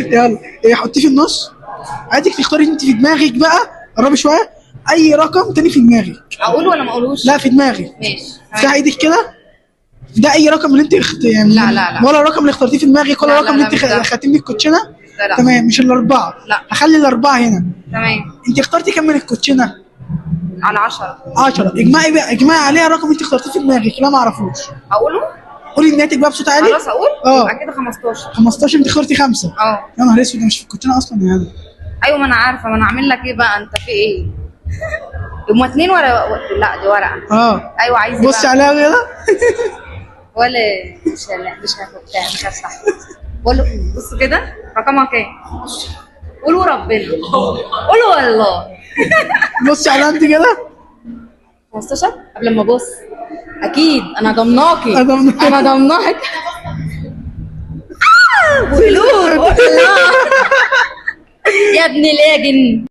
يلا إيه، حطيه في النص. عايزك تختاري انت في دماغك بقى، قربي شوية، اي رقم تاني في دماغك. اقول ولا ما اقولوش؟ لا في دماغك. ماشي. افتحي ايدك كده. ده اي رقم اللي انت يعني لا، لا، لا. ولا الرقم اللي اخترتيه في دماغك ولا لا، الرقم لا، اللي انت لا، مش ده. خدتيه من الكوتشينه. لا، لا. تمام، مش الاربعة. لا. هخلي الاربعة هنا. تمام. انت اخترتي كام من الكوتشينه؟ على 10. 10. اجمعي بقى، اجمعي عليها الرقم اللي انت اخترتيه في دماغك. لا ما اعرفوش. اقوله؟ قولي الناتج بقى بصوت عالي. خلاص اقول؟ اه. يبقى كده 15. 15. انت اخترتي 5. اه. يا نهار اسود، ده مش في الكوتشينه اصلا يا هذا. ايوه ما انا عارفه، ما انا اعمل لك ايه بقى؟ انت في ايه؟ هما اتنين ولا لا دي ورقة. اه. ايوه عايز إيه بصي بقى؟ عليها كده. ولا مش، لا مش هفتح، مش هفتح. بقول له بص كده رقمها كام؟ قولوا ربنا، قولوا والله. بصي عليها انت كده. 15 قبل ما ابص اكيد انا ضمناكي. أنا ضمناكي. انا ضمناك. قولوا يا ابن الاجن.